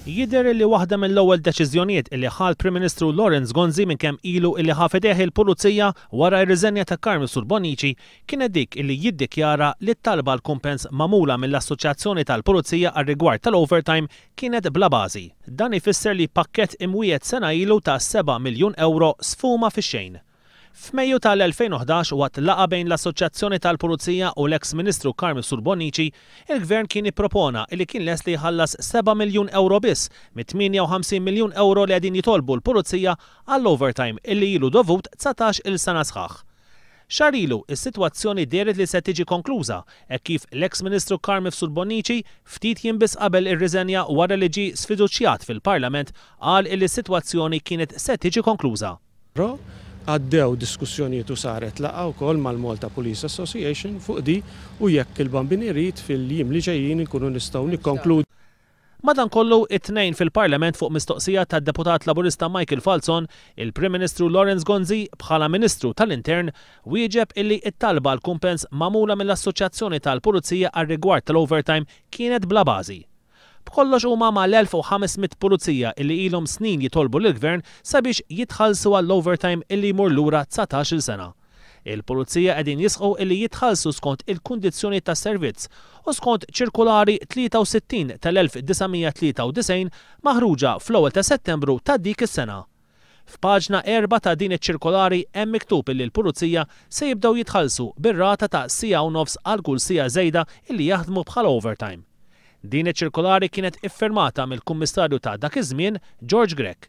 Jidher illi waħda mill-ewwel deċiżjonijiet illi ħa l-Prim Ministru Lawrence Gonzi minn kemm ilu illi ħa f'idejh il-Pulizija wara r-riżenja ta' Carm Mifsud Bonnici kienet dik illi jiddikjara li t-talba għal kumpens magħmula mill-Assoċjazzjoni tal-Pulizija għar-rigward tal-overtime kienet bla bażi. Dan ifisser li pakkett imwiegħed sena ilu ta' seba' miljun ewro sfuma fix-xejn. F'Mejju tal-2011, waqt laqgħa bejn l-Assoċjazzjoni tal-Pulizija u l-eks Ministru Carm Mifsud Bonnici, il-Gvern kien ippropona li kien lest li jħallas seba' miljun ewro biss mit-58 miljun ewro li qegħdin jitolbu l-Pulizija għall-overtime illi ilu dovut 19-il sena sħaħ. Xahar ilu, is-sitwazzjoni dehret li se tiġi konkluża, hekk kif l-eks Ministru Carm Mifsud Bonnici, ftit jiem biss qabel irriżenja wara li ġie sfiduċjat fil-Parlament, qal illi s-sitwazzjoni kienet se tiġi konkluża. Però għaddew diskussjonijiet u saret laqgħa wkoll mal-Malta Police Association fuq di u jekk il-Bambin irid fil-jiem li ġejjin inkunu nistgħu nikkonkludu. Madankollu, it-Tnejn fil-Parlament fuq mistoqsija tad-Deputat Laburista Michael Falzon, il-Prim Ministru Lawrence Gonzi, bħala Ministru tal-Intern, wieġeb illi t-talba għal kumpens magħmula mill-Assoċjazzjoni tal-Pulizija għar-rigward tal-overtime kienet bla bażi. B'kollox huma mal-1,500 pulizija illi ilhom snin jitolbu lill-Gvern sabiex jitħallsu għall-overtime illi jmur lura 19-il sena. Il-pulizija qegħdin jisħqu illi jitħallsu skont il-kundizzjonijiet tas-servizz u skont Ċirkulari 63 tal-1993 maħruġa fl-ewwel ta' Settembru ta' dik is-sena. F'paġna erbgħa ta' din iċ-ċirkolari hemm miktub illi l-pulizija se jibdew jitħallsu bir-rata ta' siegħa u nofs għal kull siegħa żejda illi jaħdmu bħala overtime. Din iċ-ċirkolari kienet iffirmata mill-Kummissarju ta' dak iż-żmien, George Grech.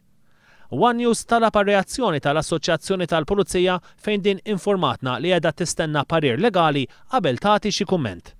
One News talab għar-reazzjoni tal-Assoċjazzjoni tal-Pulizija fejn din infurmatna li qiegħda tistenna parir legali qabel tagħti xi kumment.